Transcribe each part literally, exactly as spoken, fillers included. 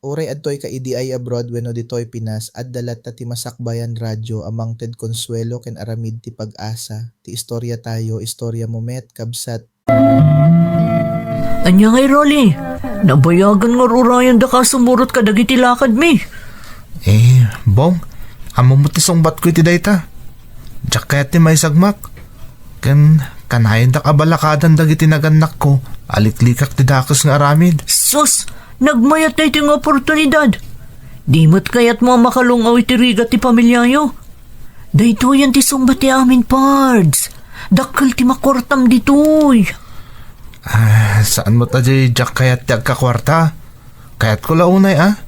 Uray adtoy ka idiay abroad wenno ditoy Pinas, adda latta ti masakbayan radyo a mangted konsuelo ken aramid ti pag-asa. Ti istoriatayo, istoriamo met, kabsat. Ania ngay, Rolly? Nabayagan nga ur-urayan daka a sumurot kadagiti lakadmi. Eh, Bong, ammom ti sungbatko iti dayta. Diak kayat ti maisagmak. Ken kanayon dak a balakadan dagiti nagannakko a liklikak ti dakes nga aramid. Sus! Nagmayat daytoy nga oportunidad. Di met kayatmo a makalung-aw iti rigat ti pamiliayo. Daytoyen ti sungbat ti amin, Pards. Dakkel ti makuartam ditoy. Ah, saan met a diak kayat ti agkakuarta? Kayatko la unay, a.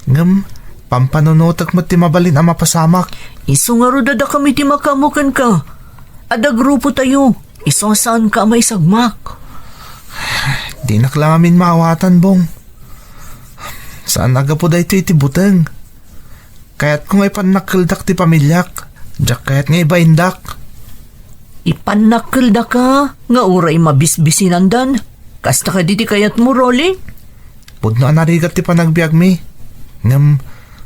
Ngem, pampanunotek met ti mabalin a mapasamak. Isu ngarud a dakami ti makaammo kenka. Adda grupotayo. Isu a saanka a maisagmak. Dinak la ngamin maawatan, Bong. Saan a gapu daytoy iti buteng. Kayatko nga ipannakkeldak ti pamiliak. Diak kayat nga ibaindak. Ipannakkeldaka nga uray mabisbisinandan. Kasta kadi ti kayatmo, Rolly? Pudno a narigat ti panagbiagmi. Ngem,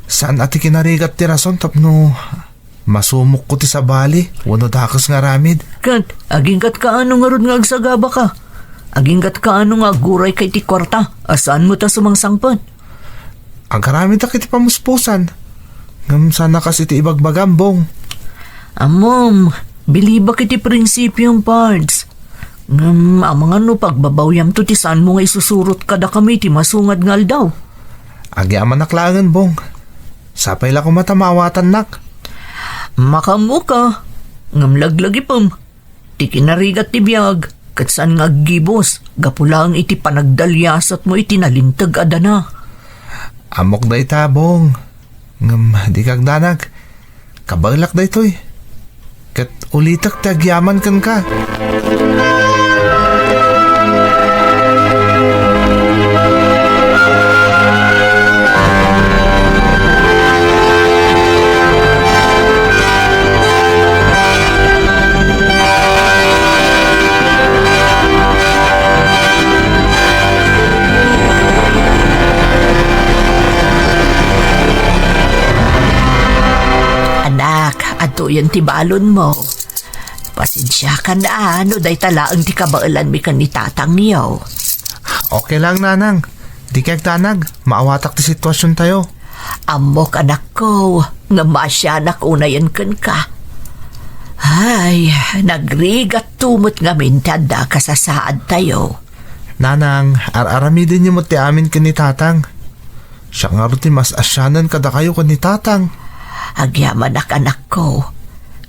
saan a ti kinarigat ti rason tapno masumokko ti sabali wenno dakes nga aramid. Ket, agingga't kaano ngarud nga agsagabaka? Agingga't kaano nga agurayka iti kuarta a saanmo ta sumangsangpet? Agaramidak iti pamuspusan. Ngem saan a kas iti ibagbagam, Bong. Ammom, bilibak iti prinsipiom, Pards. Ngem amangan no pagbabawyamto ti saanmo nga isusurot kadakami ti masungad nga aldaw. Agyamanak laengen, Bong. Sapay la koma ta maawatannak. Makaammoka, ngem laglagipem. Ti kinarigat ti biag, ket saan nga aggibus, gapu laeng iti panagdaliasatmo iti nalinteg a dana. Ammok dayta, Bong. Ngem dika agdanag. Kabaelak daytoy. Ket ulitek ti agyaman kenka. Anak, adtoyen ti balonmo. Pasensiakan a no dayta laeng ti kabaelanmi ken ni tatangyo. Okay lang, Nanang. Dika agdanag, maawatak ti situasiontayo. Ammok, anakko, nga maasianak unayen kenka. Ay, nagrigatto met ngamin ti adda kasasaadtayo. Nanang, ar-aramidenyo met ti amin ken ni Tatang. Siak ngarud ti mas asianen kadakayo ken ni Tatang. Agyamanak, anakko.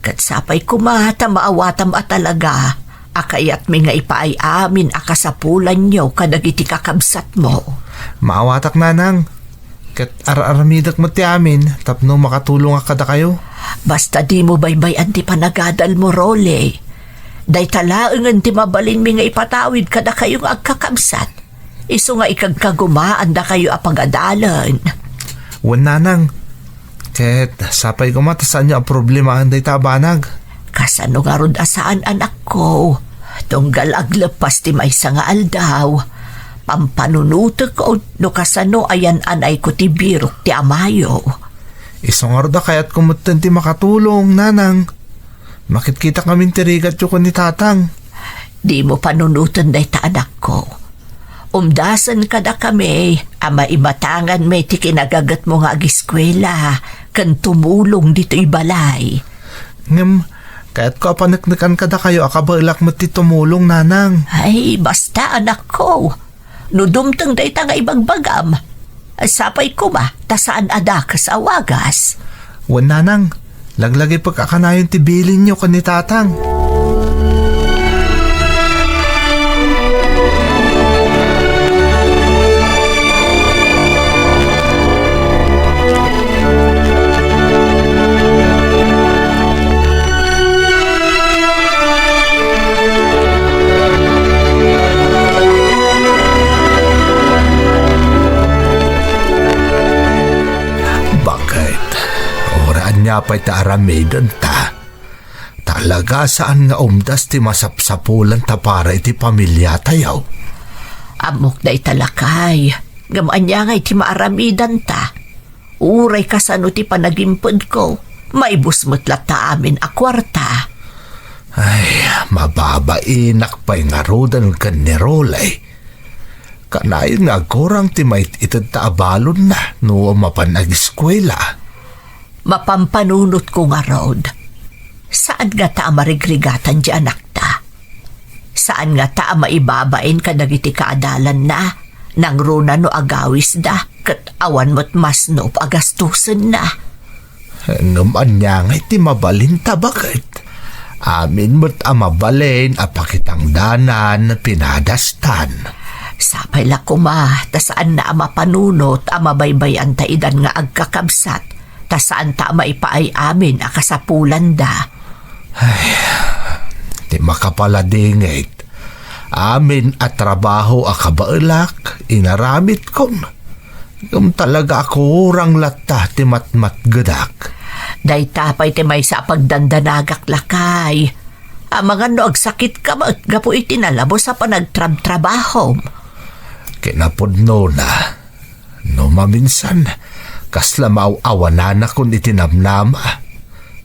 Ket sapay koma ta maawatam a talaga a kayatmi nga ipaay amin a kasapulanyo kadagiti kakabsatmo. Maawatak, Nanang. Ket ar-aramidek met ti amin tapno makatulongak kadakayo. Basta dimo baybay-an ti panagadalmo, Rolly. Dayta laengen ti mabalinmi nga ipatawid kadakayo nga agkakabsat. Isu nga ikagkagumaan dakayo a pagadalen. Wen, Nanang. Ket sapay koma ta saanyo a problemaen dayta a banag. Kasano ngarud a saan, anakko? Tunggal agleppas ti maysa nga aldaw, pampanunotek no kasano a yan-anayko ti birok ti amayo. Isu ngarud a kayatko metten ti makatulong, Nanang. Makitkitak ngamin ti rigatyo ken ni Tatang. Dimo panunoten dayta, anakko. Umdasen kadakami a maimatanganmi ti kinagagetmo nga agiskuela ken tumulong ditoy balay. Ngem, kayatko a paneknekan kadakayo a kabaelak met ti tumulong, Nanang. Ay, basta, anakko. No dumteng dayta nga ibagbagam, sapay koma ta saan a dakes a wagas. Wen, Nanang, laglagipek a kanayon ti bilinyo ken ni Tatang. Baket? Uray ania pay ti aramidenta? Talaga a saan nga umdas ti masapsapulanta para iti pamiliatayo. Ammok dayta, lakay. Ngem ania ngay ti maaramidanta? Uray kasano ti panagimpedko, maibus met latta amin a kuarta. Ay, mababainak pay ngaruden ken ni Rolay. Kanayon nga agkurang ti mait-itedta a balonna no mapan agiskuela. Mapampanunotko ngarud, saan ngata a marigrigatan ti anakta. Saan ngata a maibabain kadagiti kaadalanna, nangruna no agawisda, ket awan met masnop a gastusenna. Ngem ania ngay ti mabalinta, baket? Amin met a mabalin a pakitangdanan pinadastan. Sapay la koma ta saanna a mapanunot a mabaybay-anta idan nga agkakabsat, ta saanta a maipaay amin a kasapulanda. Ay, ti makapaladingit, amin a trabaho a kabaelak, inaramidkon. Ngem talaga a kurang latta ti matmatgedak. Dayta pay ti maysa a pagdandanagak, lakay. Amangan no agsakitka met gapu iti nalabos a panagtrabtrabahom. Kinapudnona, no maminsan, kasla maaw-awananakon iti namnama.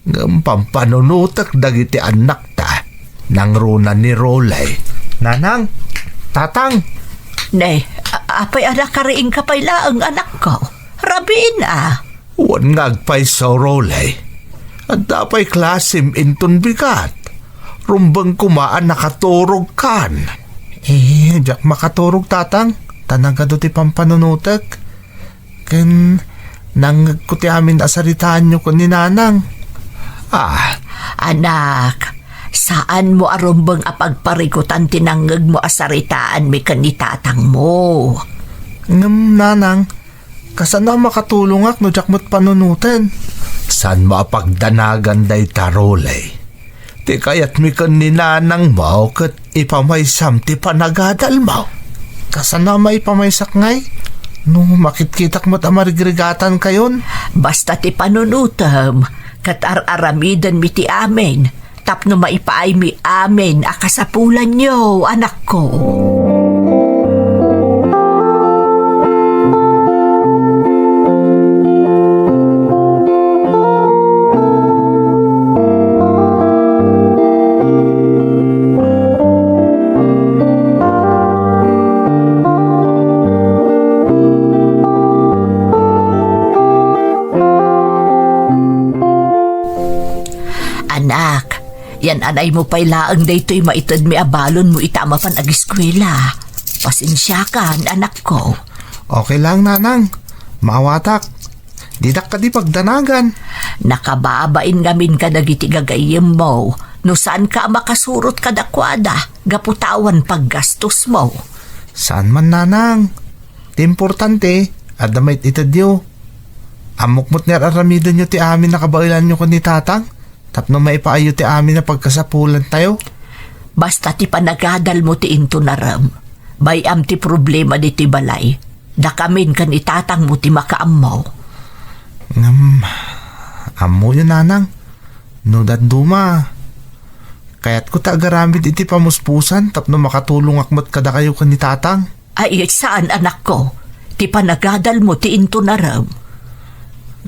Ngem pampanunotek dagiti annakta, nangruna ni Rolay. Nanang, Tatang! Ne, a-, apay a nakariingka pay laeng, anakko? Rabiin a. Wen nga agpayso, Rolay. Adda pay klasem inton bigat. Rumbeng koma a nakaturogkan. Eh, diak makaturog, Tatang. Ta nagadu ti pampanunotek. Ken nangngegko ti amin a saritaanyo ken ni Nanang. Ah. Anak, saanmo a rumbeng a pagparikutan ti nangngegmo a saritaanmi ken ni tatangmo. Ngem, Nanang, kasano a makatulongak no diak met panunoten? Saanmo a pagdanagan dayta, Rolay? Ti kayatmi ken ni nanangmo ket ipamaysam ti panagadalmo. Kasano a maipamaysak ngay? No makitkitak met a marigrigatankayon? Basta ti panunotem, ket ar-aramidenmi ti amin, tapno maipaaymi amin a kasapulanyo, anakko. Anak, yan-anaymo pay laeng daytoy maitedmi a balonmo ita a mapan agiskuela. Pasensiakan, anakko. Okay lang, Nanang. Maawatak. Didak kadi pagdanagan. Nakababain ngamin kadagiti gagayyemmo no saanka a makasurot kadakuada gapu ta awan paggastosmo. Saan man, Nanang. Ti importante, adda maititedyo. Ammok met nga ar-aramidenyo ti amin a kabaelanyo ken ni Tatang. Tapno maipaayyo ti amin a pagkasapulantayo. Basta ti panagadalmo ti intunarem. Bay-am ti problema ditoy balay. Dakamin ken ni tatangmo ti makaammo. Ngem, ammoyo, Nanang. No dadduma, kayatko ta agaramid iti pamuspusan tapno makatulongak met kadakayo ken ni Tatang. Ay, saan, anakko. Ti panagadalmo ti intunarem.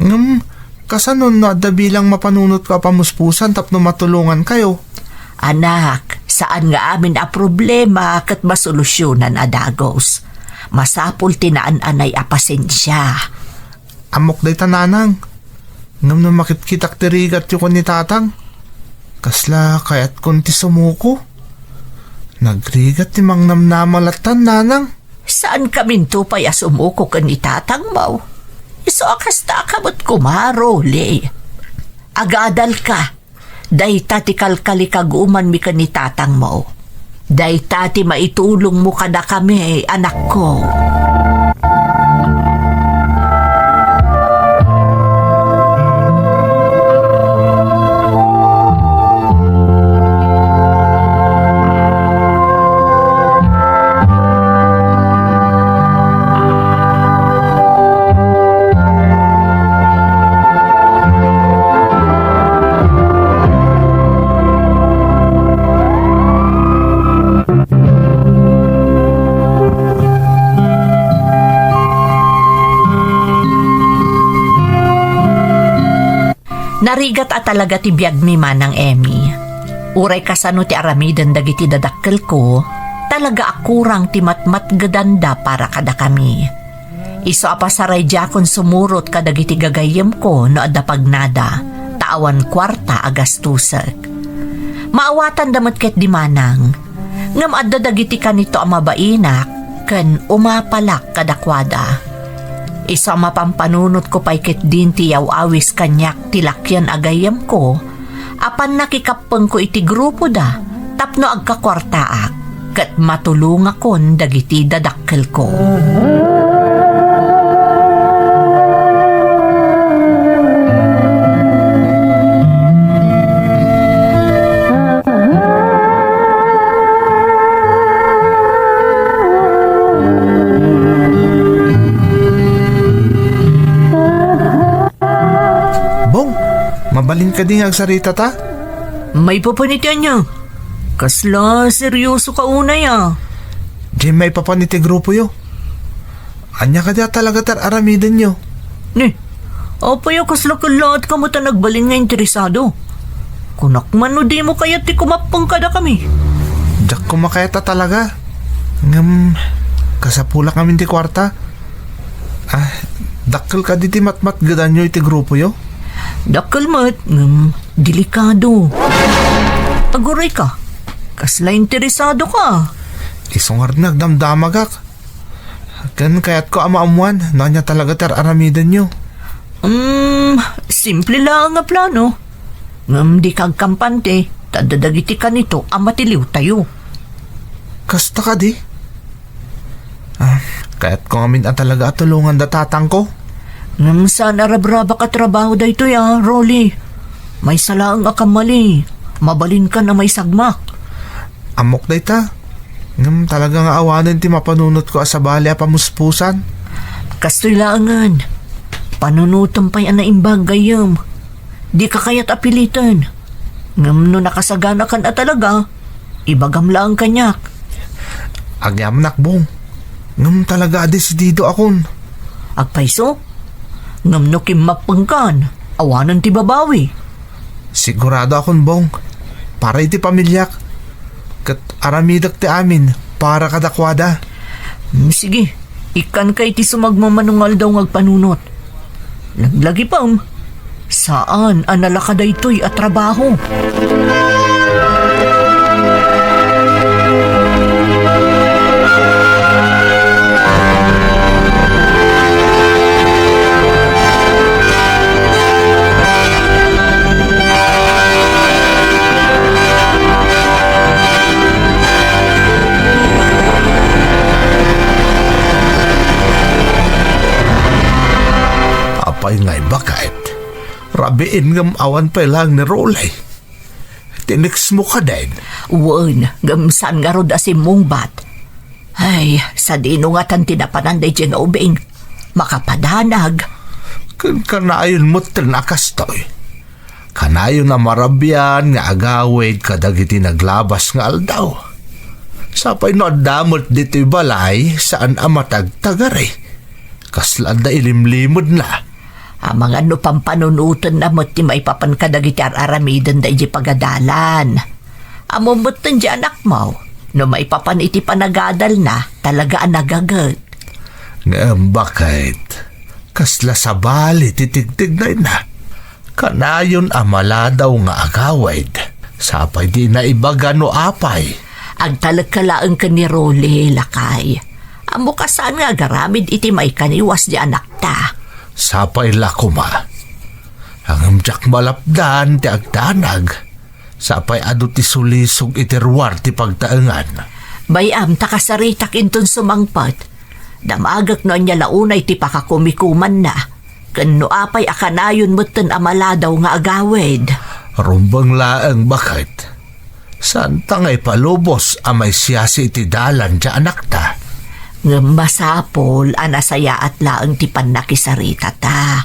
Ngem, kasano no adda bilang mapanunotko a pamuspusan tapno matulongankayo? Anak, saan nga amin a problema ket masolusyonan a dagus. Masapul ti naan-anay a pasensia. Ammok dayta, Nanang. Ngem no makitkitak ti rigatyo ken ni Tatang, kasla kayatkon ti sumuko. Nagrigat ti mangnamnama lattan, Nanang. Saankaminto pay a sumuko ken ni Tatangmo. Isu a kasta a kabet koma, Rolly. Agadalka. Dayta ti kalkalikagumanmi ken ni tatangmo. Dayta ti maitulongmo kadakami, anakko. Narigat a talaga ti biagmi, Manang Emmy. Uray kasano ti aramiden dagiti dadakkelko, talaga a kurang ti matmatgedanda para kadakami. Isu a pasaraydiakon sumurot kadagiti gagayyemko no adda pagnada, ta awan kuarta a gastusek. Maawatanda met ketdi, Manang. Ngem adda dagiti kanito a mabainak ken umapalak kadakuada. Isu a mapampanunotko pay ketdin ti yaw-awis kaniak ti lakian a gayyemko, a pannakikappengko iti grupoda tapno agkakuartaak ket matulongakon dagiti dadakkelko. Bong, mabalin kadi nga agsaritata? Maipapan iti ania? Kasla seryoso ka unay, a. Diay maipapan iti grupoyo. Ania kadi a talaga ti ar-aramidenyo? Ni, apay a kasla kellaat ka met a nagbalin nga interesado? Kunak man no dimo kayat ti kumappeng kadakami. Diak koma kayat a talaga. Ngem, kasapulak ngamin ti kuarta. Ah, dakkel kadi ti matmatgedanyo iti grupoyo? Dakkel met, ngem delikado. Aguray ka. Kasla interesado ka? Isu ngarud nga agdamdamagak. Ken kayatko a maammuan no ania talaga ti ar-aramidenyo. Um, simple laeng a plano. Ngem dika agkampante, ta adda dagiti kanito a matiliwtayo. Kasta kadi? Ah, kayatko ngamin a talaga a tulonganda tatangko. Ngem saan a rabrabak a trabaho daytoy, a, Rolly. Maysa laeng a kamali, mabalinkan a maisagmak. Ammok dayta. Ngem talaga nga awanen ti mapanunotko a sabali a pamuspusan. Kastoy laengen. Panunotem pay a naimbag gayyem. Dika kayat a piliten. Ngem no nakasaganakan a talaga, ibagam laeng kaniak. Agyamanak, Bong. Ngem talaga a desididoakon. Agpayso? Ngem no kimmappengkan, awanen ti babawi. Siguradoakon, Bong. Para iti pamiliak. Ket aramidek ti amin para kadakuada. Mm, sige, ikkanka iti sumagmamano nga aldaw nga agpanunot. Laglagipem, saan a nalaka daytoy a trabaho. Apay ngay, baket? Rabiin ngem awan pay laeng ni Rolly. Tinextmo kadin? Wen, ngem saan ngarud a simmungbat. Ay, sadino ngatan ti napanan daydiay nga ubing? Makapadanag. Ken kanayon metten a kastoy. Kanayon a marabian nga agawid kadagiti naglabas nga aldaw. Sapay no adda met ditoy balay, saan a matagtagari. Kasla adda ilimlimedna. Amangan no pampanunotenna met ti maipapan kadagiti ar-aramidenda idiay pagadalan. Ammom metten diay anakmo, no maipapan iti panagadalna, talaga a nagaget. Ngem baket, kasla sabali ti tigtignayna. Kanayon a maladaw nga agawid. Sapay dina ibaga no apay. Agtalekka laeng ken ni Rolly, lakay. Ammok a saan nga agaramid iti maikaniwas diay anakta. Sapay la koma. Ngem diak malapdan ti agdanag. Sapay adu ti sulisog iti ruar ti pagtaengan. Bay-am ta kasaritak inton sumangpet. Damagek no ania la unay ti pakakumikumanna. Ken no apay a kanayon metten a maladaw nga agawid. Rumbeng laeng, baket. Saanta nga ipalubos a maisiasi iti dalan diay anakta. Ngem masapul a nasayaat laeng ti pannakisaritata.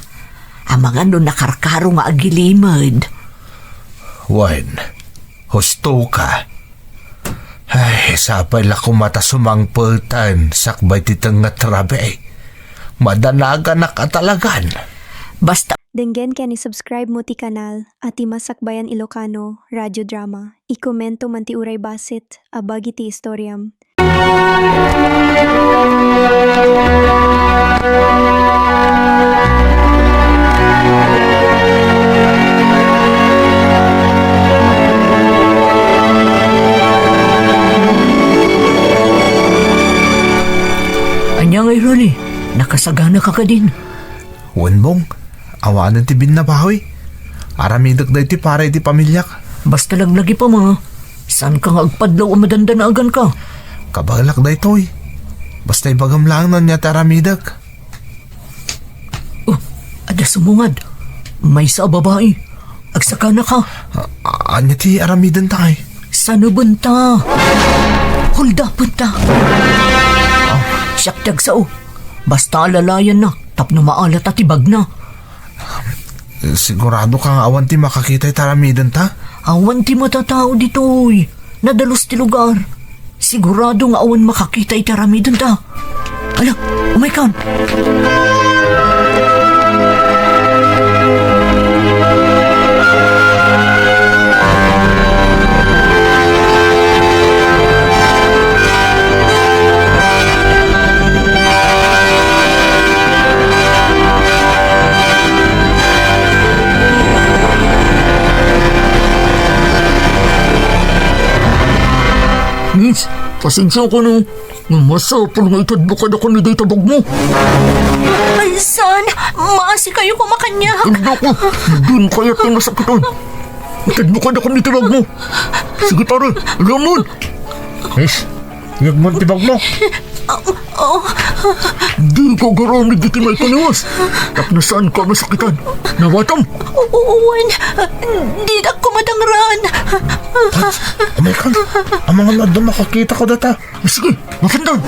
Amangan no nakarkaro nga agilimed. Wen, husto ka. Ay, sapay la koma ta sumangpeten sakbay ti tengnget rabii. Madanaganak a talagan. Basta Denggen ken i-subscribe mo ti kanal a ti Masakbayan Ilocano Radio Drama. I-commento man ti uray bassit a bagi ti istoriam. Ania ngay, Ronnie? Nakasaganaka kadin? Wen, Bong, awanen ti binnabawi. Aramidek daytoy para iti pamiliak. Basta laglagipem, a. Saanka nga agpadlaw a madandanaaganka. Kabaelak daytoy. Basta ibagam laeng no ania ti aramidek. Oh, adda sumungad. Maysa a babai. Agsakanaka. A-, ania ti aramidenta, ay? Sanubenta. Huldapenta. Siak ti agsao. Basta alalayanna tapno maalata ti bagna. Sigurado ka nga awan ti makakita iti aramidenta? Awan ti matatao ditoy. Nadalus ti lugar. Sigurado nga awan makakita iti aramidenta. Ala, umaykan! Miss, pasensiaka no. Nga masapul nga itedmo kadakami dayta bagmo. Ay, saan? Maasikayo koma kaniak. Itedmo ko. Dinak kayat ti masakitan. Itedmo kadakami ti bagmo. Sige, pare. Alamon. Miss, itedmo ti bagmo. Ah, oh. Dika agaramid iti maikaniwas. Tapno saanka masakitan. Nawatam. Wen, dinak koma dangran. Umaykan. Amangan no adda makakita kadata. Sige, mapandan!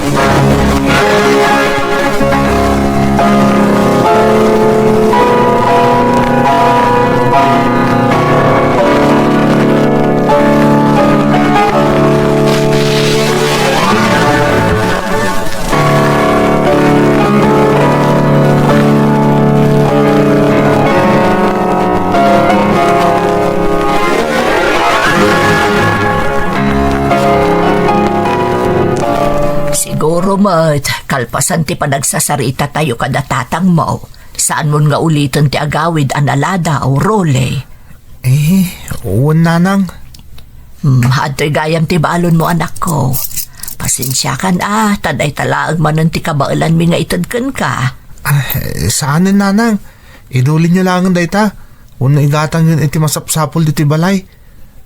Siguro met, kalpasan ti panagsasaritatayo kada tatangmo, saanmon nga uliten ti agawid a naladaw, Rolly. Eh, wen, nanang. Hmm, adtoy gayam ti balonmo, anakko. Pasensiakan a, ta dayta laeng manen ti kabaelanmi nga ited kenka. Ah, eh, saanen, nanang. Idulinyo laengen dayta. Wenno igatangyon iti masapsapul ditoy balay.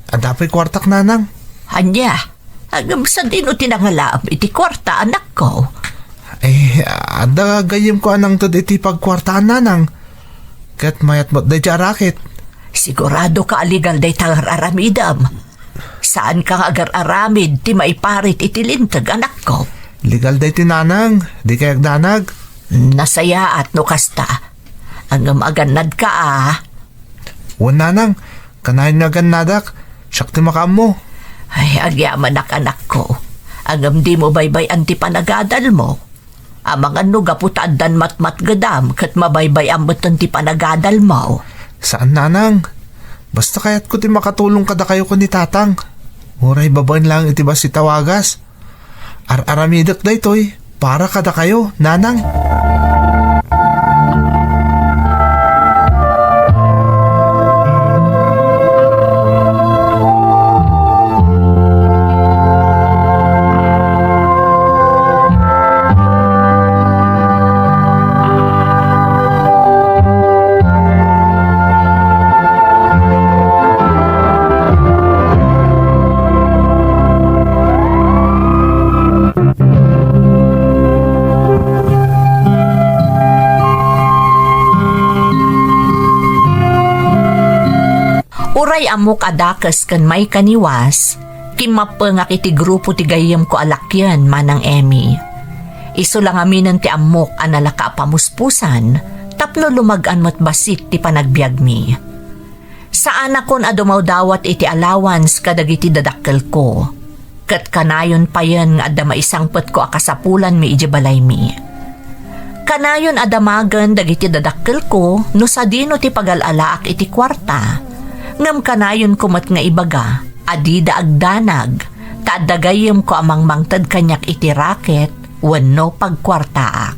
Adda pay kuartak, nanang. Ania? Ngem sadino ti nangalaem iti kuarta, anakko? Eh, adda gayyemko a nangted iti pagkuartaan, nanang. Ket mayat met daydiay a raket. Siguradoka a legal dayta nga ar-aramidem? Saanka nga agar-aramid ti maiparit iti linteg, anakko? Legal daytoy, nanang. Dikay agdanag. Nasayaat no kasta. Ngem agannadka a. Wen, nanang, kanayon nga agannadak, siak ti makaammo. Ay, agyamanak, anakko. Ngem dimo baybay-an ti panagadalmo. Amangan no gapu ta addan matmatgedam ket mabaybay-am metten ti panagadalmo. Saan, nanang. Basta kayatko ti makatulong kadakayo ken ni tatang. Uray babaen laeng iti bassit a wagas. Ar-aramidek daytoy para kadakayo, nanang. Uray ammok a dakes ken maikaniwas, kimmappengak iti grupo ti gayyemko a lakien, Manang Emmy. Isu la ngaminen ti ammok a nalaka a pamuspusan tapno lumag-an met bassit ti panagbiagmi. Saanakon a dumawdawat iti allowance kadagiti dadakkelko, ket kanayon payen nga adda maisangpetko a kasapulanmi idiay balaymi. Kanayon a damagen dagiti dadakkelko no sadino ti pagal-alaak iti kuarta. Ngem kanayonko met nga ibaga a dida agdanag, ta adda gayyemko a mangmangted kaniak iti raket wenno pagkuartaak.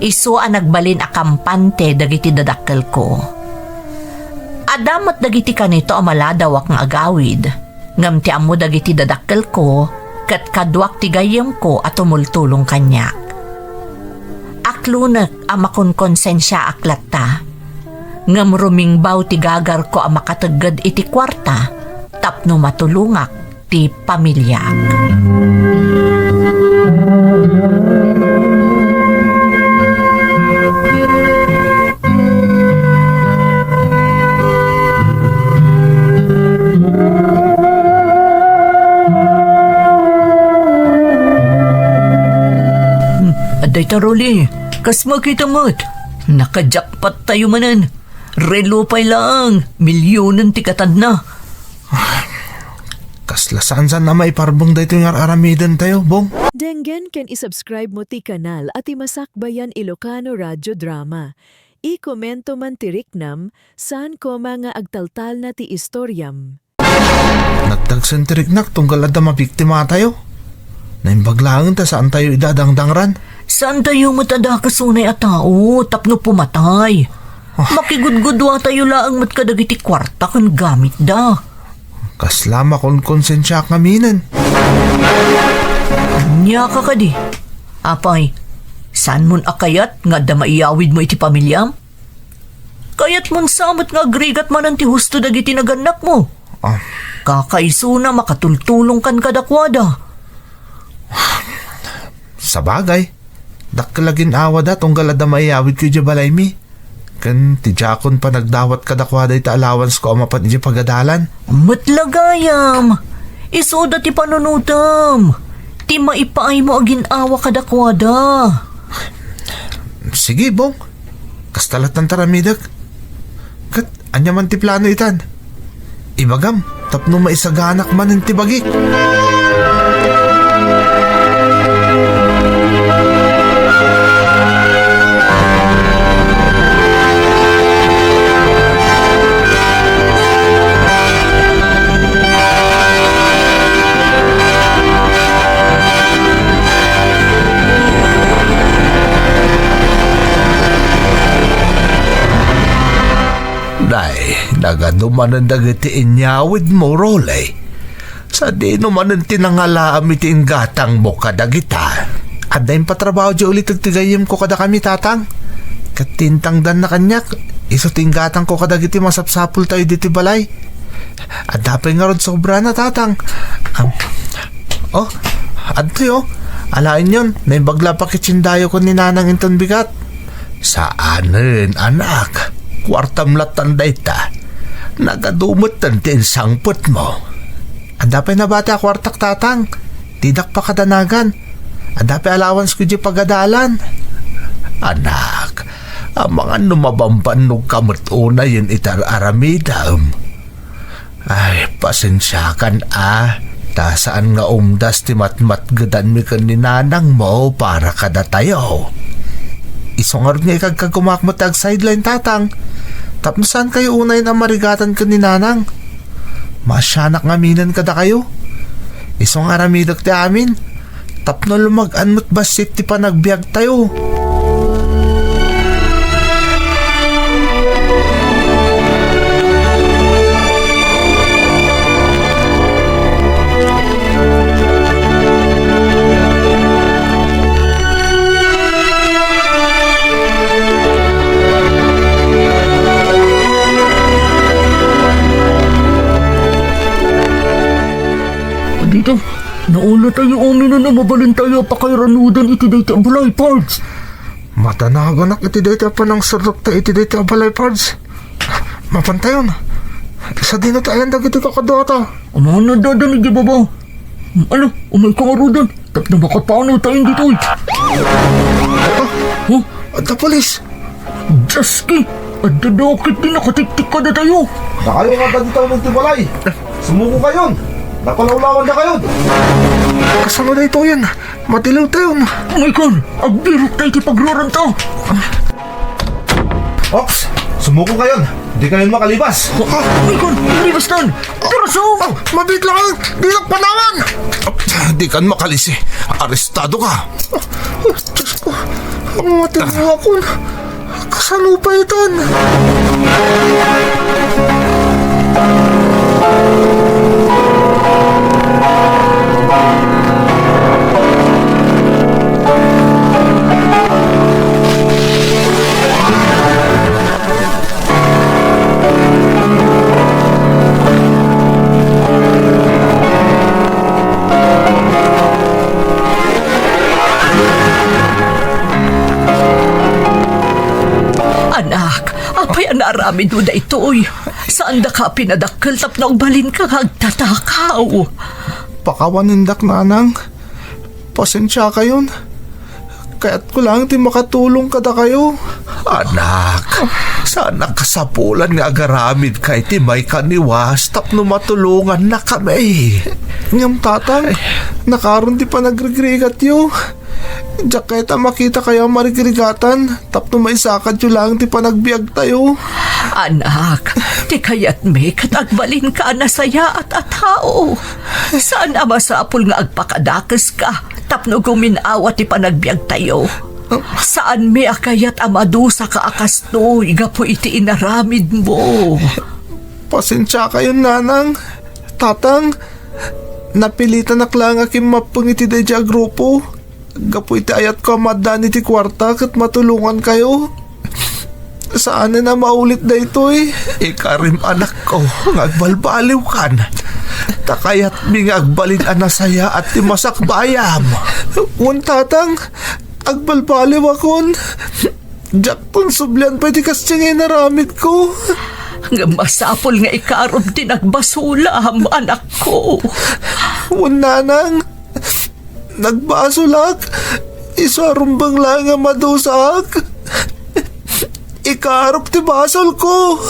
Isu a nagbalin a kampante dagiti dadakkelko. Adda met dagiti kanito a maladawak nga agawid, ngem ti ammo dagiti dadakkelko ket kaduak ti gayyemko a tumultulong kaniak. Aklonek a makonkonsensiaak latta, ngem rumingbaw ti gagarko a makategged iti kuarta tapno matulongak ti pamiliak. Hmm, adda ita, Rolly. Kas makita met, naka-jackpot tayo manen. Relo pay laeng, milyonen ti katadna. Kasla saan-saan a maiparbeng daytoy nga ar-aramidentayo, Bong. Denggen ken i-subscribe mo ti kanal a ti Masakbayan Ilocano Radio Drama. I-komento man ti riknam, saan koma nga agtaltalna ti istoriam. Nagdagsen ti riknak tunggal adda mabiktimatayo. Naimbag laeng ta saantayo ida a dangdangran. Saantayo met a dakes unay a tao tapno pumatay. Ah. Makigudguduatayo laeng met kadagiti kuarta ken gamitda. Kasla makonkonsensiaak ngaminen. Ania ka kadi? Apay, saanmon a kayat nga adda maiyawidmo iti pamiliam? Kayatmon sa met nga agrigat manen ti husto dagiti nagannakmo. Ah. Kakaisuna, makatultulongkan kadakuada. Sabagay, dakkel a gin-awada tunggal adda maiyawidko idiay balaymi. Ken ti diakon panagdawat kadakuada iti allowancesko a mapan idiay pagadalan. Met la gayam, isuda ti panunotem, ti maipaaymo a gin-awa kadakuada. Sige, Bong. Kasta lattan ti aramidek. Ket ania man ti plano itan? Ibagam tapno maisaganak manen ti bagik. Nay, nagadu manen dagiti inyawidmo, Rolly. Sadino manen ti nangalaam iti inggatangmo kadagita? Adda impatrabaho diay uliteg ti gayyemko kadakami, Tatang. Ket ti intangdanna kaniak, isu ti inggatangko kadagiti masapsapultayo ditoy balay. Adda pay ngarud sobrana, Tatang. Am, oh, adtoy, oh. Alaenyon, naimbag la pakitsindayo ken ni Nanang inton bigat. Saanen, anak. Kuartam lattan dayta. Nagadu metten ti insangpetmo. Adda pay nabati a kuartak, Tatang. Didak pakadanagan. Adda pay allowanceko idiay pagadalan. Anak, amangan no mabambannogka met unayen iti ar-aramidem. Ay, pasensiakan a, ta saan nga umdas ti matmatgedanmi ken ni nanangmo para kadatayo. Isu ngarud nga ikagkagumaak met ti agsideline, Tatang, tapno saankayo unayen a marigatan ken ni nanang. Maasianak ngaminen kadakayo. Isu nga aramidek ti amin. Tapno lumag-an met bassit ti panagbiagtayo. Dito, naulatayo aminen a mabalintayo a pakairanudan iti dayta a balay, Pards. Madanaganak iti dayta a panangserrekta iti dayta a balay, Pards. Mapantayon. Sadino ti ayan dagiti kakaduata? Amangan adda idiay baba. Ano, umayka ngaruden. Tapno makapanawtayon ditoy. Ah, huh? Adda pulis. Dios ki, adda dakes ti nakatiktik kadatayo. Dakayo nga dagiti tawen ti balay. Sumukokayon. Napalawlawan na kayo! Kasano daytoyen? Matiliwtayon. Maikon, agbirok kay ti pagroranto. Ops, sumuko kayon. Di kayon makalibas. Ah, Maikon, libas kan. Pero so, ah, mabit lang. Di lang panawan. Di kan makalisi. Arestado ka. Diyos ko, ang matindi akon. Kasano pa itan? Anak, apay a naaramidmo daytoy? Saandaka a pinadakkel tapno agbalinka nga agtatakaw? Pakawanendak, nanang. Pasensiakayon. Kayatko laeng ti makatulong kadakayo. Anak, saan a kasapulan nga agaramidka iti maikaniwas tapno matulongannakami. Ngem, tatang, nakaron ti panagrigrigatyo. Diak kayat a makitakayo a marigrigatan tapno maisakadyo laeng ti panagbiagtayo. Anak, ti kayatmi ket agbalinka a nasayaat a tao. Saan a masapul nga agpakadakeska tapno gumin-awa ti panagbiagtayo. Saanmi a kayat a madusaka a kastoy gapu iti inaramidmo. Pasensiakayon, nanang, tatang, napilitanak laeng a kimmappeng iti daydiay a grupo. Gapu iti ayatko a maaddaan iti kuarta ket matulongankayo. Saanen a maulit daytoy. Ikarim, anakko, nga agbalbaliwkan. Ta kayatmi nga agbalin a nasayaat ti masakbayam. Wen, tatang, agbalbaliwakon. Diakton sublian pay ti kasdiay nga inaramidko. Ngem masapul nga ikarom ti nagbasolam, anakko. Wen, nanang, nagbasolak. Isu a rumbeng laeng a madusaak. Ikarom ti basolko.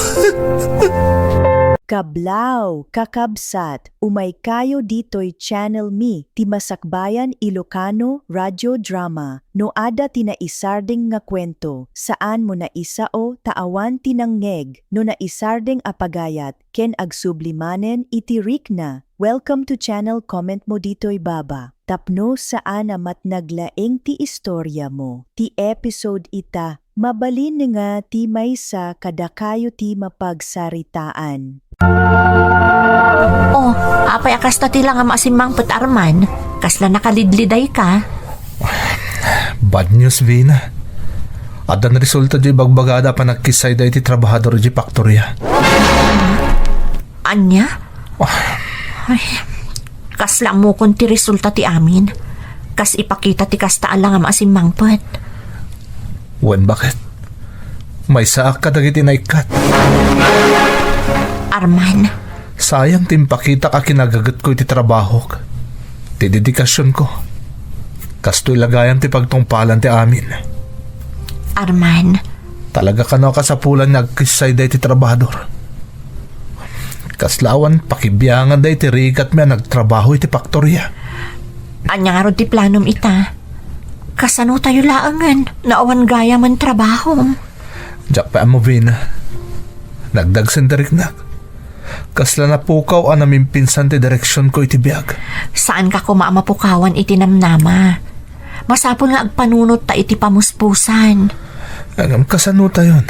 Kablaaw, kakabsat, umaykayo ditoy channel mi, ti Masakbayan Ilocano Radio Drama. No adda ti naisardeng nga kuento, saanmo naisao ta awan ti nangngeg. No naisardeng a pagayat ken agsubli manen iti rikna, welcome to channel, comment mo ditoy baba. Tapno saan a matnag laeng ti istoriamo. Ti episode ita, mabalin nga ti maysa kadakayo ti mapagsaritaan. Oh, apay a kasta ti langam a simmangpet, Arman? Kasla nakalidlidayka? Bad news, Vina. Addan resulta diay ibagbagada a panagkissayda iti trabahador iti faktoria. Ania? Ay, kasla ammokon ti resulta ti amin. Kas ipakita ti kasta a langam a simmangpet. Wen, baket? Maysaak kadagiti naikkat. Arman. Sayang ti impakitak a kinagagetko iti trabahok, ti dedikasionko. Kastoy la gayam ti pagtungpalan ti amin. Arman. Talaga kano a kasapulan nga agkissayda iti trabahador. Kasla awan pakibianganda iti rigatmi a nagtrabaho iti faktoria. Ania ngarud ti planom ita? Kasano tayo laengen no awan gayamen trabahom? Diak pay ammo, Vina. Nagdagsen ti riknak. Kasla napukaw a namimpinsan ti direksionko iti biag. Saanka koma a mapukawan iti namnama. Masapul nga agpanunot ta iti pamuspusan. Ngem kasano tayon?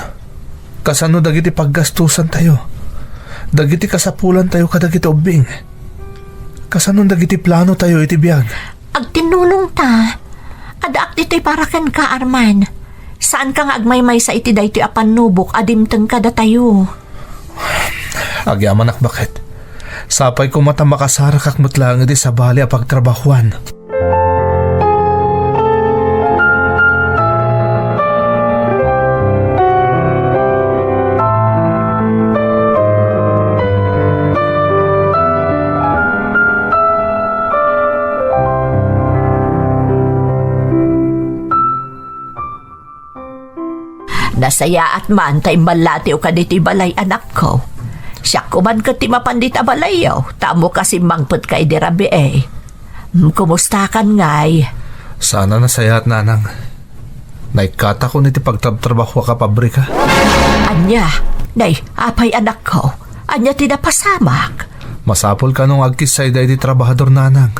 Kasano dagiti paggastusan tayo? Dagiti kasapulan tayo kadagiti ubbing? Kasano dagiti plano tayo iti biag? Agtinnulong ta. Addaak ditoy para kenka, Arman. Saanka nga agmaymaysa iti daytoy a pannubok a dimteng kadatayo. Agyamanak, baket. Sapay koma ta makasarakak met laeng iti sabali a pagtrabahuan. Nasayaat man ta immallatiw kaditoy balay, anakko. Siak koman ket ti mapan dita balayyo, ta ammok a simmangpetka idi rabii. Hmm, kumustakan ngay? Saan a nasayaat, nanang. Naikkatakon iti pagtrabtrabahoak a pabrika. Ania? Nay, apay, anakko? Ania ti napasamak? Masapul kano nga agkissay daydi trabahador, nanang.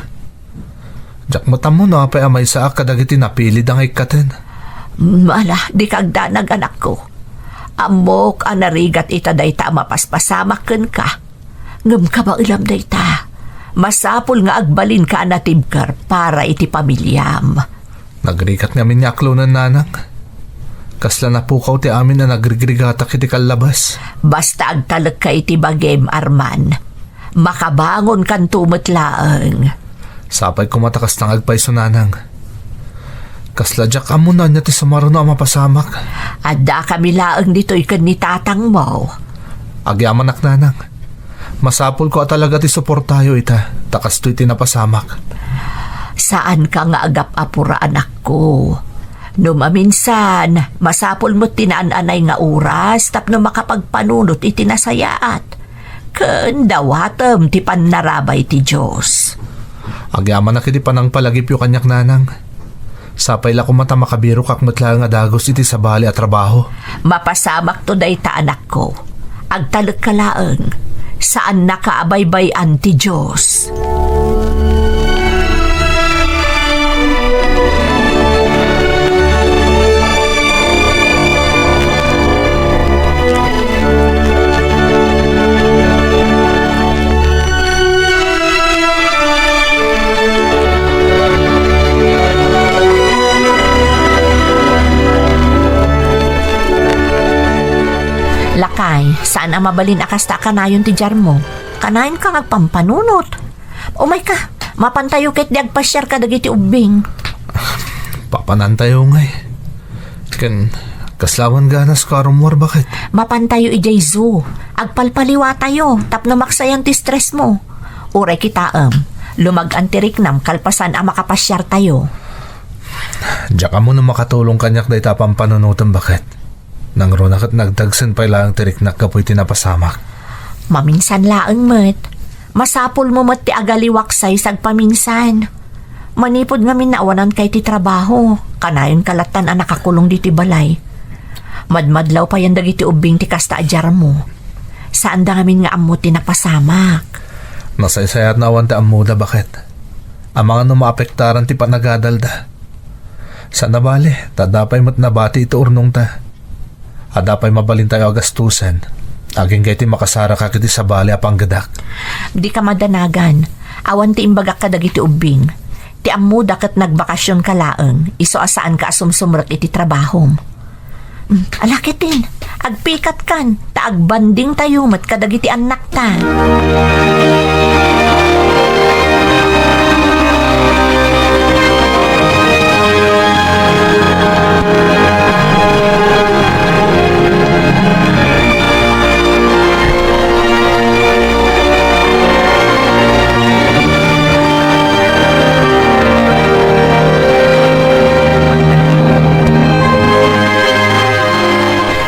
Diak met ammo no apay a maysaak kadagiti napilida nga ikkaten. Mm, ala, dika agdanag, anakko. Ammok a narigat ita dayta a mapaspasamak kenka. Ngem kabaelam dayta, masapul nga agbalinka a natibker para iti pamiliam. Nagrigat ngamin nga aklonen, nanang. Kasla napukaw ti amin a nagrigrigatak iti kallabas. Basta agtalekka iti bagim, Arman. Makabangonkanto met laeng. Sapay koma ta kasta nga agpayso, nanang. Kasla diak ammo no ania ti sumaruno a mapasamak. Addakami laeng ditoy ken ni tatangmo. Agyamanak, nanang. Masapulko a talaga ti suportayo ita, ta kastoy ti napasamak. Saanka nga agap-apura, anakko. No maminsan, masapul met ti naan-anay nga oras tapno makapagpanunot iti nasayaat. Ken dawatem ti pannarabay ti Dios. Agyamanak iti panangpalagipyo kaniak, nanang. Sapay la koma ta makabirokak met laeng a dagus iti sabali a trabaho. Mapasamakto dayta, anakko. Agtalekka laeng. Saannaka a baybay-an ti Dios. Lakay, saan a mabalin a kasta a kanayon ti diarmo. Kanayonka nga agpampanunot. Umayka, mapantayo ket di agpasiar kadagiti ubbing. Papanantayo ngay. Ken, kasla awan ganasko a rummuar, baket? Mapantayo idiay zoo. Agpalpaliwatayo tapno maksayan ti stressmo. Uray kitaem, lumag-an ti riknam kalpasan a makapasiartayo. Diak ammo no makatulong kaniak dayta a pampanunotem, baket. Nangruna ket nagdagsen pay laeng ti riknak gapu iti napasamak. Maminsan laeng met. Masapulmo met ti agaliwaksay sagpaminsan. Manipud ngamin naawananka iti trabaho, kanayonka lattan a nakakulong ditoy balay. Madmadlaw payen dagiti ubbing ti kasta a diarmo. Saanda ngamin nga ammo ti napasamak. Nasaysayaat no awan ti ammoda, baket. Amangan no maapektaran ti panagadalda. Saan a bale, ta adda pay met nabati iti urnongta. Adda pay mabalintayo a gastusen, agingga iti makasarakak iti sabali a panggedak. Dika madanagan. Awan ti imbagak kadagiti ubbing. Ti ammoda ket nagbakasionka laeng, isu a saanka a sumsumrek iti trabahom. Mm, ala ketdin, agpikatkan, ta agbandingtayo met kadagiti annakta.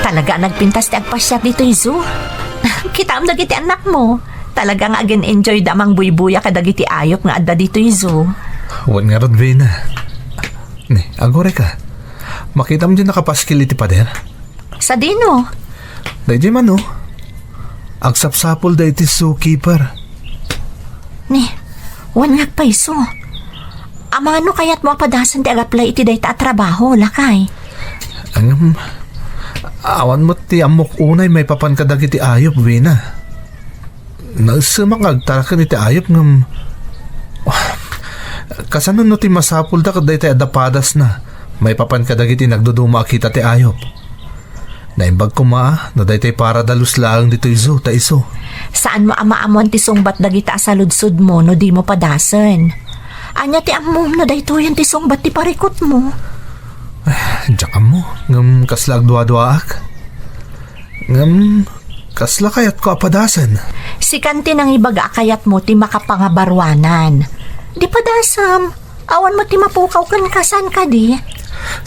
Talaga a nagpintas ti agpasiar ditoy zoo. Kitaem dagiti annakmo. Talaga nga agin-enjoyda a mangbuybuya kadagiti ayop nga adda ditoy zoo. Wen ngarud, Vina. Ni, agurayka. Makitam di nakapaskil iti pader? Sadino? Daydiay man, o. Agsapsapulda iti zookeeper. Ni, wen nga agpayso. Amangan no kayatmo a padasen ti agaplay iti dayta a trabaho, lakay. Ngem, awan met ti ammok unay maipapan kadagiti ayop, Vina. Naessemak nga agtaraken iti ayop ngem, kasano no ti masapulda ket daytay adda padasna maipapan kadagiti nagduduma a kita ti ayop? Naimbag koma a no daytay para dalus laeng ditoy zoo ta isu. Saanmo a maammoan ti sungbat dagita a saludsodmo no dimo padasen. Ania ti ammom no daytoyen ti sungbat ti parikutmo? Diak ammo, ngem kasla agduaduaak. Ngem, kasla kayatko a padasen? Sikan ti nangibaga a kayatmo ti makapangabaruanan. Di padasem. Awan met ti mapukaw kenka, saan kadi?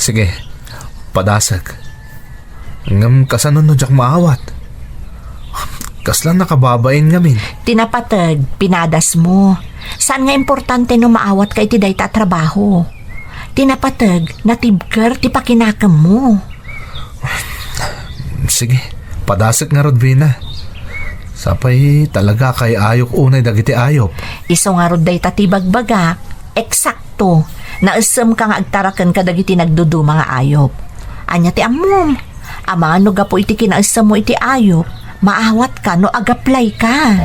Sige, padasek. Ngem kasano no diak maawat? Kasla nakababain ngamin? Ti napateg, pinadasmo. Saan nga importante no maawatka iti dayta a trabaho? Ti napateg, natibker ti pakinakemmo. Sige, padasek ngarud, Vina. Sapay talaga kay ayok unay dagiti ayop. Isu ngarud dayta ti bagbagak. Eksakto. Naessemka nga agtaraken kadagiti nagduduma nga ayop. Ania ti ammom? Amangan no gapu iti kinaessemmo iti ayop, maawatka no agaplayka.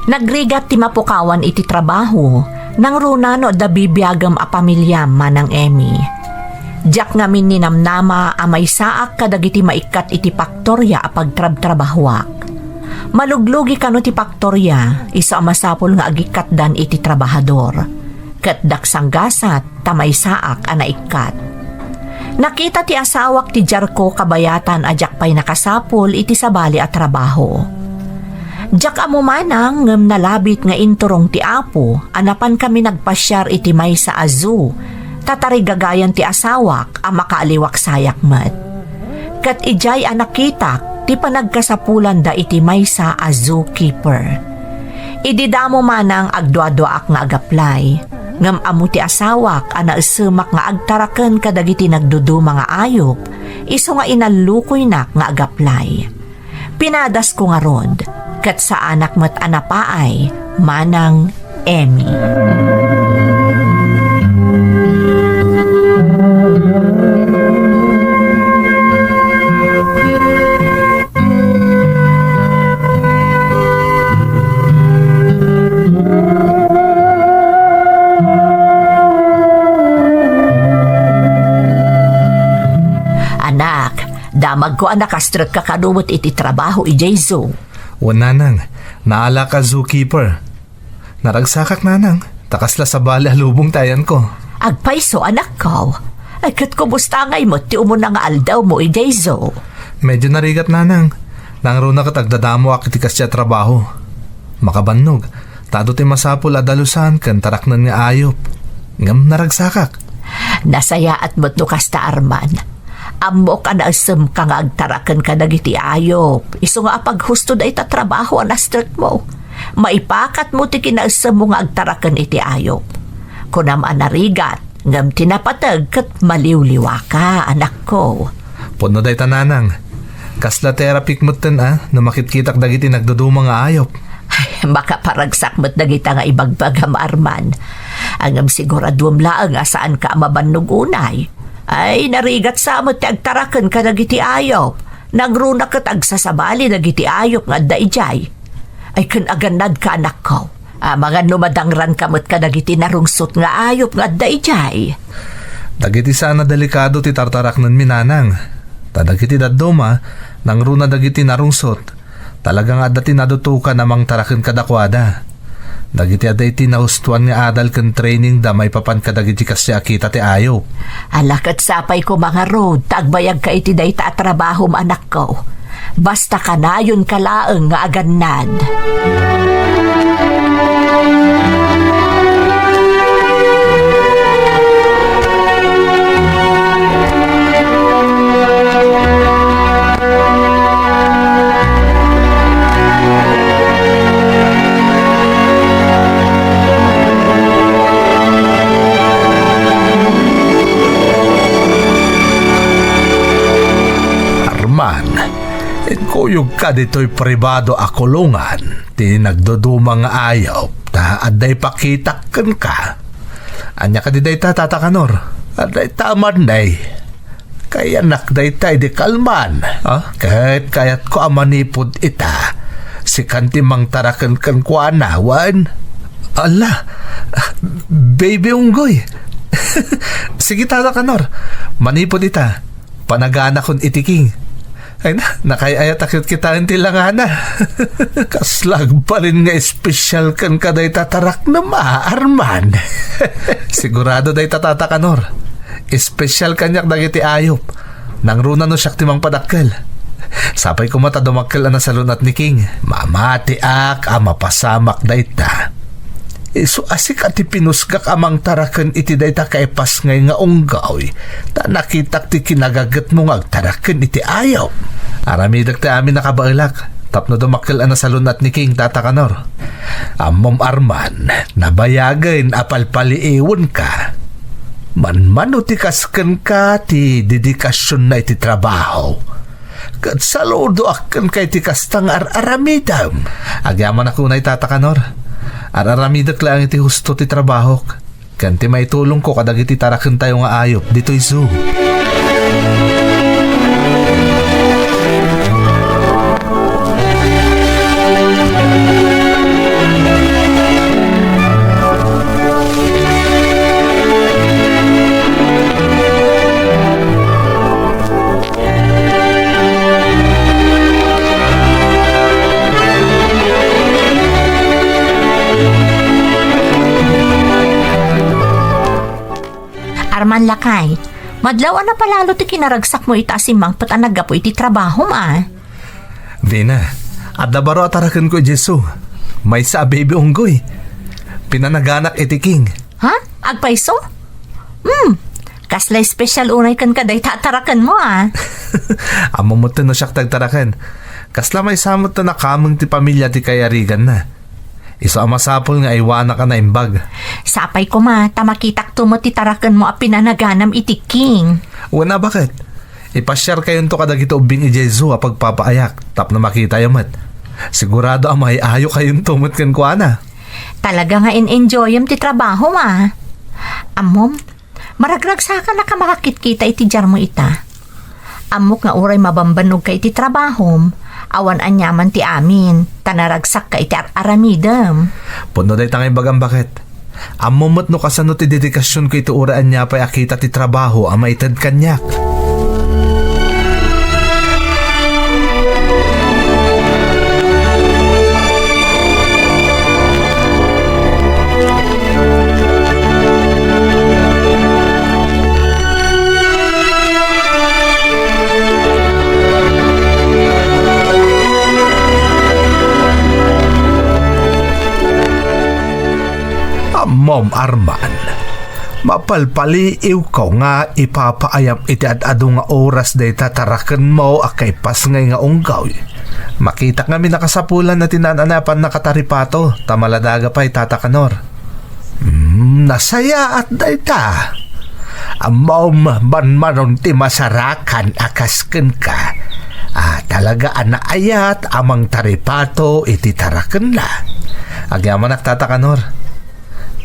Nagrigat ti mapukawan iti trabaho, nangruna no adda bibiagem a pamiliam, Manang Emmy. Diak ngamin ninamnama a maysaak kadagiti maikkat iti paktoria a pagtrabtrabahoak. Maluglugi kano ti paktoria, isu a masapul nga agikkatdan iti trabahador. Ket daksanggasat, ta maysaak a naikkat. Nakita ti asawak ti diarko kabayatan a diak pay nakasapul iti sabali a trabaho. Diak ammo manang ngem nalabit nga inturong ti Apo a napankami nagpasiar iti maysa a zoo, ta tarigagayan ti asawak a makaaliwak sayak met. Ket idiay a nakitak ti panagkasapulanda iti maysa a zookeeper. Idi damo manang agduaduaak nga agaplay, ngem ammo ti asawak a naessemak nga agtaraken kadagiti nagduduma nga ayop, isu nga inallukoynak nga agaplay. Pinadasko ngarud, ket saanak met a napaay, Manang Emmy. Anak, damagko a nakastrekka kano met iti trabaho idiay zoo. Wen, nanang, naalak a zookeeper. Naragsakak, nanang, ta kasla sabali a lubong ti ayanko. Agpayso, anakko. Ay, ket kumusta ngay met ti umuna nga aldawmo idiay zoo? Medyo narigat, nanang. Nangruna ket agdadamoak iti kasdi a trabaho. Makabannog, ta adu ti masapul a dalusan ken taraknen nga ayop. Ngem naragsakak. Nasayaat met no kasta, Arman. Ammok a naessemka nga agtaraken kadagiti ayop, isu nga apaghusto dayta trabaho a nastrekmo. Maipakatmo ti kinaessemmo nga agtaraken iti ayop. Kunam a narigat, ngem ti napateg ket maliwliwaka, anakko. Pudno dayta, nanang. Kasla therapyk metten a no makitkitak dagiti nagduduma nga ayop. Ay, makaparagsak met dagita nga ibagbagam, Arman. Ngem siguraduem laeng a saanka a mabannog unay. Ay, narigat sa met ti agtaraken kadagiti ayop. Nangruna ket agsasabali dagiti ayop nga adda idiay. Ay, ken agannadka, anakko. Amangan no madangranka met kadagiti narungsot nga ayop nga adda idiay. Dagiti saan a delikado ti tartaraknenmi, nanang. Ta dagiti dadduma, nangruna dagiti narungsot. Talaga nga adda ti nadutokan a mangtaraken kadakuada. Dagiti adda iti nahustoan nga adal ken training da maipapan kadagiti kasdi a kita ti ayop. Ala, ket sapay koma ngarud ta agbayagka iti dayta a trabahom, anakko. Basta kanayonka laeng nga agannad. Arman, inkuyogka ditoy pribado a kulongan ti nagduduma nga ayop ta adda ipakitak kenka. Ania kadi dayta, Tata Kanor? Adda ita a mannay. Kayanak dayta idi kalman. Ah? Ket kayatko a manipud ita. Sikan ti mangtaraken kenkuana, wen? Ala, Baby Unggoy. Sige, Tata Kanor. Manipud ita, panaganakon iti King. Ay na, nakaay-ayat a kitkitaen ti langana. Kasla agbalin nga espesyal kenka dayta taraknem a, Arman. Sigurado dayta, Tata Kanor. Espesyal kaniak dagiti ayop. Nangruna no siak ti mangpadakkel. Sapay koma ta dumakkel a nasalun-at ni King. Mamatiak a mapasamak dayta. Isu a sika ti pinusgak a mangtaraken iti dayta kaipasngay nga unggoy, ta nakitak ti kinagagetmo nga agtaraken iti ayop. Aramidek ti amin a kabaelak, tapno dumakkel a nasalun-at ni King, Tata Kanor. Ammom, Arman, nabayagen a palpaliiwenka. Manmano ti kas kenka ti dedikasionna iti trabaho. Ket saludoak kenka iti kasta nga ar-aramidem. Agyamanak unay, Tata Kanor. Ar-aramidek laeng iti husto ti trabahok, ken ti maitulongko kadagiti tarakentayo nga ayop ditoy zoo. Arman, lakay, madlaw a napalalo ti kinaragsakmo ita a simmangpet a naggapu iti trabahom a. Vina, adda baro a tarakenko idiay zoo. Maysa a baby unggoy. Pinanaganak iti King. Ha? Agpayso? Hmm. Kasla espesyal unay kenka dayta a tarakenmo a. Ammom metten no siak ti agtaraken. Kasla maysa met ti nakameng ti pamilia ti kayariganna. Isu a masapul nga aywanak a naimbag. Sapay koma, ta makitakto met ti tarakenmo a pinanaganam iti King. Wen a, baket? Ipasiarkayonto kadagiti ubbing idiay zoo a pagpapaayak tapno makitayo met. Sigurado a maay-ayokayonto met kenkuana. Talaga nga in-enjoyem ti trabahom a. Ammom, maragragsakan a ka makakitkita iti diarmo ita. Ammok nga uray mabambanogka iti trabahom, awan aniaman ti amin, ta naragsakka iti ar-aramidem. Pudno dayta nga ibagam, baket. Ammom met no kasano ti dedikasionko iti uray ania pay a kita ti trabaho a maited kaniak. Ammom, Arman, mapalpaliiwko nga ipapaayam iti ad-adu nga oras dayta tarakenmo a kaipasngay nga unggoy. Makitak ngamin a kasapulan a ti naan-anapanna kataripato, ta maladaga pay, Tata Kanor. Hmm, nasayaat dayta. Ammom, manmanon ti masarakan a kas kenka. Ah, talaga a naayat a mangtaripato iti tarakenna. Agyamanak, Tata Kanor.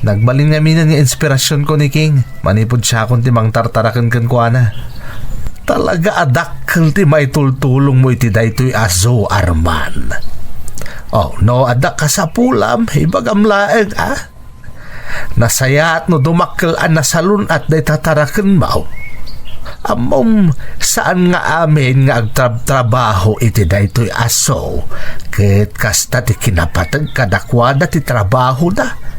Nagbalin ngaminen nga inspirasionko ni King manipud siakon ti mangtartaraken kenkuana. Talaga a dakkel ti maitultulongmo iti daytoy a zoo, Arman. Oh, no adda kasapulam, ibagam laeng, ah. Nasayaat no dumakkel a nasalun-at dayta tarakenmo. Ammom, saan nga amin nga agtrabtrabaho iti daytoy a zoo, ket kasta ti kinapateg kadakuada ti trabahona.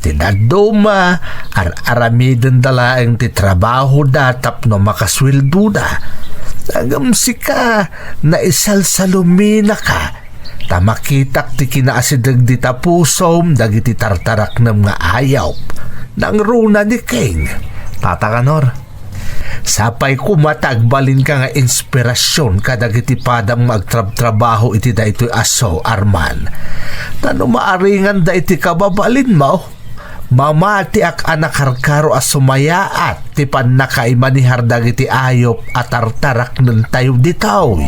Ti dadduma, ar-aramidenda laeng ti trabahoda tapno makasueldoda. Ngem sika, naisalsaluminaka, ta makitak ti kinaasideg dita pusom dagiti tartaraknem nga ayop. Nangruna ni King. Tata Kanor, sapay koma ta agbalinka nga inspirasion kadagiti padam nga agtrabtrabaho iti daytoy a zoo, Arman. Ta no maaringanda iti kababalinmo, mamatiak a nakarkaro a sumayaat ti pannakaimanehar dagiti ayop a tartaraknentayo ditoy.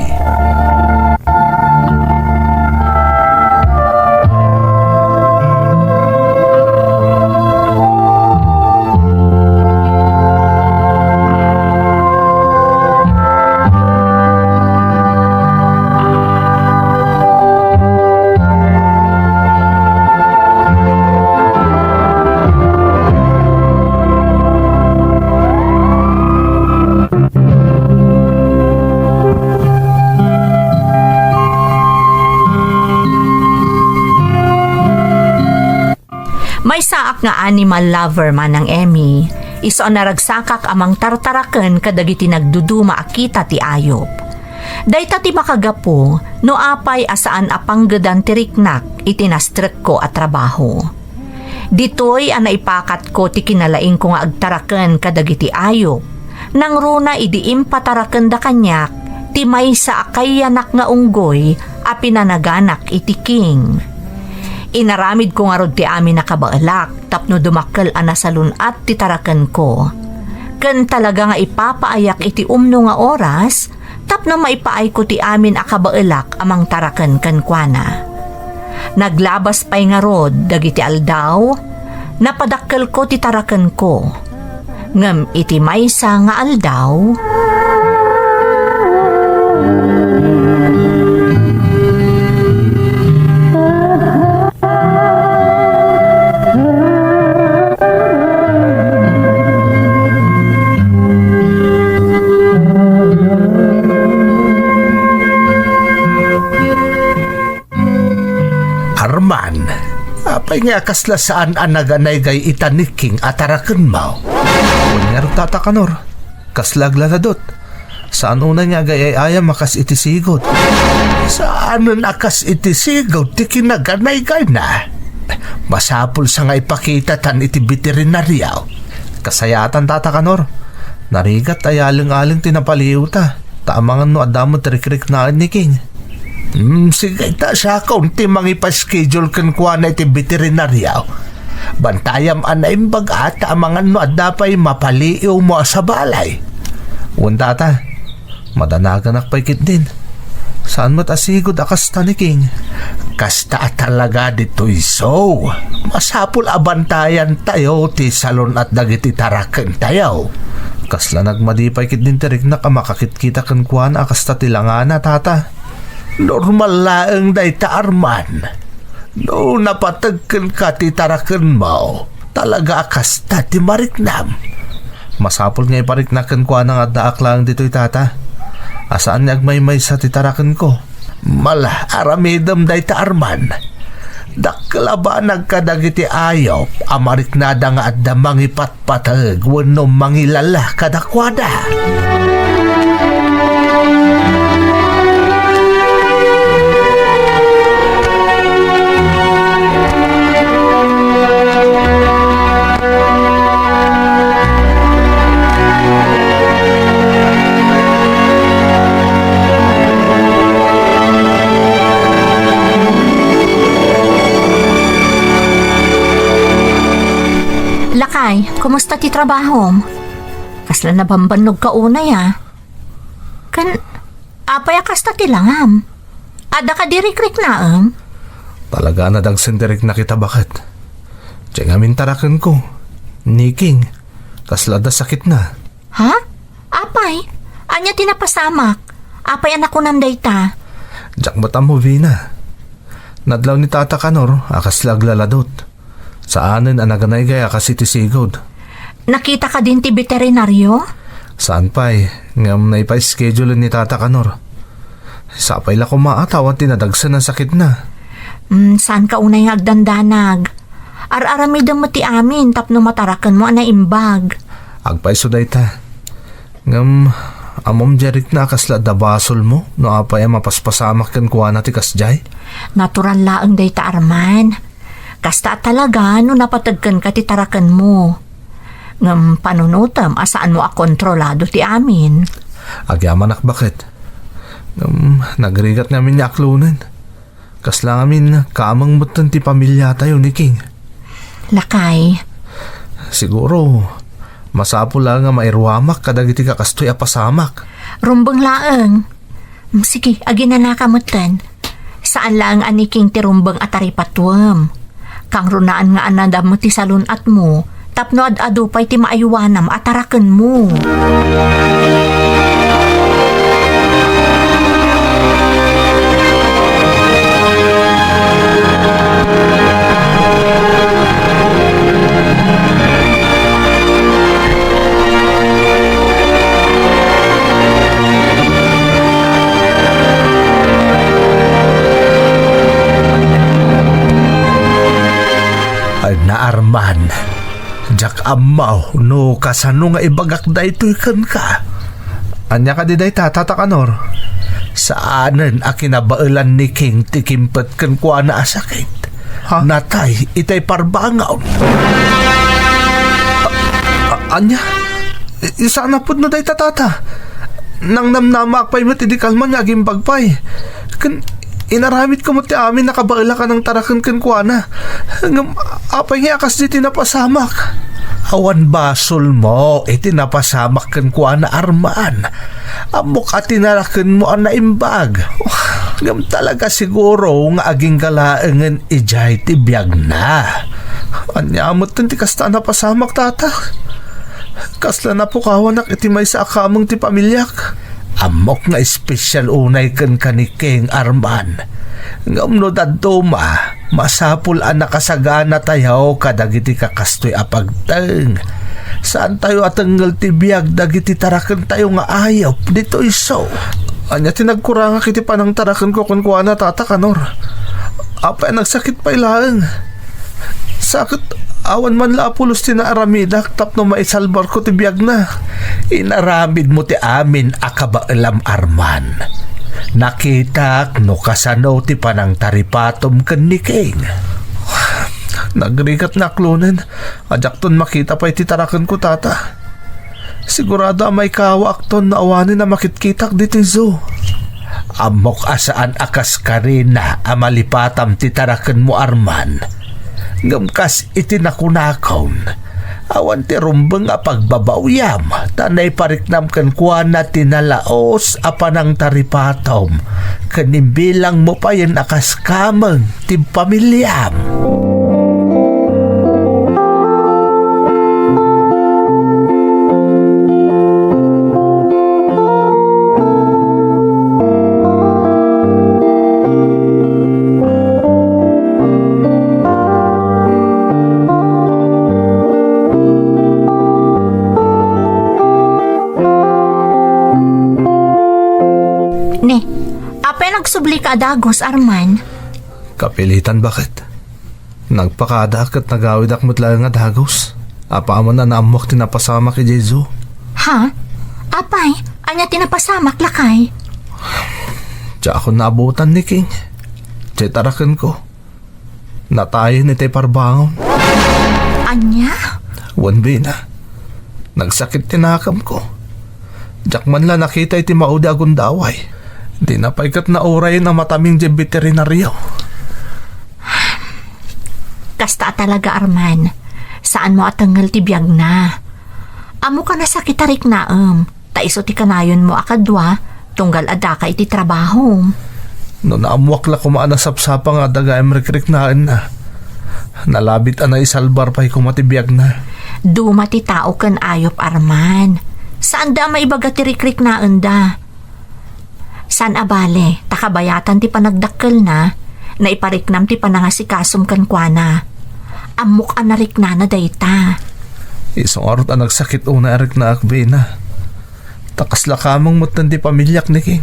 nga animal lover, Manang Emmy, isu a naragsakak a mangtartaraken kadagiti nagduduma a kita ti ayup. Dayta ti makagapu no apay a saan a panggedan ti riknak iti nastrekko a trabaho. Ditoy a naipakatko ti kinalaingko nga agtaraken kadagiti ayup, nangruna idi impatarakenda kaniak ti maysa a kayanak nga unggoy a pinanaganak iti King. Inaramidko ngarud ti amin a kabaelak tapno dumakkel a nasalun-at ti tarakenko. Ken talaga nga ipapaayak iti umno nga oras tapno maipaayko ti amin a kabaelak a mangtaraken kenkuana. Naglabas pay ngarud dagiti aldaw, napadakkelko ti tarakenko. Ngem iti maysa nga aldaw, Arman, apay nga kasla saan a naganaygay ita ni King a tarakenmo? Wen ngarud, Tata Kanor, kasla aglaladot. Saan unay nga agay-ayam a kas iti sigud. Saanen a kas iti sigud ti kinaganaygayna. Masapul sa nga ipakitatan iti beterinario. Kasayatan, Tata Kanor. Narigat a yaleng-aleng ti napaliiwta. Ta amangan no adda met rikriknaen ni King. Hmm, sige ta, siakon ti mangipa-schedule kenkuana iti beterinario. Bantayam a naimbag a ta amangan no adda pay mapaliiwmo a sabali. Wen, Tata, madanaganak pay ketdin. Saan met a sigud a kasta ni King. Kasta a talaga ditoy, so masapul a bantayantayo ti salun-at dagiti tarakentayo. Kasla nagmadi pay ketdin ti riknak a makakitkita kenkuana a kasta ti langana, Tata. Normal laeng dayta, Arman. No napateg kenka ti tarakenmo, talaga a kasta ti mariknam. Masapul nga ipariknak kenkuana nga addaak laeng ditoy, Tata, a saan nga agmaymaysa ti tarakenko. Mala, aramidem dayta, Arman. Dakkel a banag kadagiti ayup a mariknada nga adda mangipat pateg wenno mangilala kadakuada. Lakay, kumusta ti trabahom? Kasla nabambannogka unay, a. Ken, apay a kasta ti langam? Adda kadi rikriknaem? Talaga a nadagsen ti riknak ita, baket. Diay ngamin tarakenko, ni King, kasla adda sakitna. Ha? Apay? Ania ti napasamak? Apay a nakunam dayta? Diak met ammo, Vina. Nadlaw ni Tata Kanor a kasla aglaladot. Saanen a naganaygay a kas iti sigud. Nakita kadin ti beterinario? Saan pay, ngem naipa-schedule ni Tata Kanor. Sapay la koma a ta awan ti nadagsen a sakitna. Mm, saanka unay nga agdandanag. Ar-aramidem met ti amin tapno matarakenmo a naimbag. Agpayso dayta. Ngem, ammom diay rikna a kasla adda basolmo no apay a mapaspasamak kenkuana ti kasdiay? Natural laeng dayta, Arman. Kasta a talaga no napateg kenka ti tarakenmo. Ngem panunotem a saanmo a kontrolado ti amin. Agyamanak, baket. Ngem nagrigat ngamin nga aklonen. Kasla ngamin, kaameng metten ti pamiliatayo ni King. Lakay. Siguro, masapul la nga mairuamak kadagiti kakastoy a pasamak. Rumbeng laeng. Mm, sige, aginanaka metten. Saan laeng a ni King ti rumbeng a taripatuem. Kangrunaan nga anadam ti salun-atmo tapno ad-adu pay ti maaywanam a tarakenmo. Ay, na, Arman, Ammo no kasano nga ibagak daytoy kenka. Ania kadi dayta, Tata Kanor? Saanen a kinabaelan ni King ti kimpet kenkuana a sakit. Ha? Natay itay parbangon. A-, a-, ania? I-, saan a pudno dayta, Tata? Nangnamnamaak pay met idi kalman nga agimbag pay. Ken inaramidko met ti amin a kabaelak a nangtaraken kenkuana. Ngem apay nga a kasdi ti napasamak? Awan basolmo iti napasamak kenkuana, Arman. Ammok a tinarakenmo a naimbag. Ngem talaga siguro nga agingga laengen idiay ti biagna. Ania metten ti kasta a napasamak, Tata? Kasla napukawanak iti maysa a kameng ti pamiliak. Ammok nga espesial unay kenka ni King, Arman. Ngem no dadduma, masapul a nakasaganatayo kadagiti kakastoy a pagteng. Saantayo a tengngel ti biag dagiti tarakentayo nga ayup ditoy isu. Ania ti nagkurangak iti panangtarakenko kenkuana, Tata Kanor? Apay a nagsakit pay laeng? Sa ket awan man la a pulos ti naaramidak tapno maisalbarko ti biagna. Inaramidmo ti amin a kabaelam, Arman. Nakitak no kasano ti panangtaripatom ken ni King. Nagrigat nga aklonen a diakton makita pay ti tarakenko, Tata. Sigurado a maikawaakton no awanen a makitkitak ditoy zoo. Ammok a saan a kas karina a malipatam ti tarakenmo, Arman. Ngem kas iti nakunakon, awan ti rumbeng a pagbabawyam, ta naipariknam kenkuana ti nalaos a panangtaripatom, ken imbilangmo payen a kas kameng ti pamiliam. Ne, apay nagsublika a dagus, Arman? Kapilitan, baket. Nagpakada ket nagawidak met laeng a dagus. Apaman a naammoak ti napasamak idiay zoo. Ha? Apay, ania ti napasamak, lakay? Diakon naabutan ni King. Diay tarakenko. Natayen itay parbangon. Ania? Wen, Bina. Nagsakit ti nakemko. Diak man la nakita iti maudi a gundaway. Dina pay ket naurayen a mataming diay beterinario. Kasta a talaga, Arman. Saanmo a tengngel ti biagna. Ammok a nasakit a riknaem, ta isu ti kanayonmo a kadua, tunggal addaka iti trabahom. No naammoak la koma a nasapsapa nga adda gayam rikriknaenna, nalabit a naisalbar pay koma ti biagna. Duma ti tao ken ayup, Arman. Saanda a maibaga ti rikriknaenda. Saan a bale, ta kabayatan ti panagdakkelna, naipariknam ti panangasikasom kenkuana. Ammok a nariknana dayta. Isu ngarud a nagsakit unay a riknaak, Bina. Ta kasla kameng metten ti pamiliak ni King.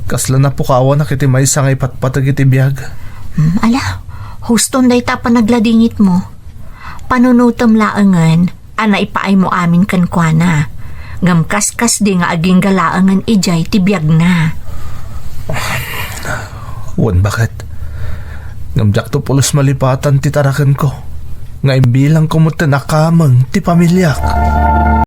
Kasla napukawanak iti maysa nga ipatpateg iti biag. Hmm, ala, huston dayta a panagladingitmo. Panunotem laengen a naipaaymo amin kenkuana. Ngem kaskasdi nga agingga laengen idiay ti biagna. Wen, baket. Ngem diakto pulos malipatan ti tarakenko, nga imbilangko metten a kameng ti pamiliak.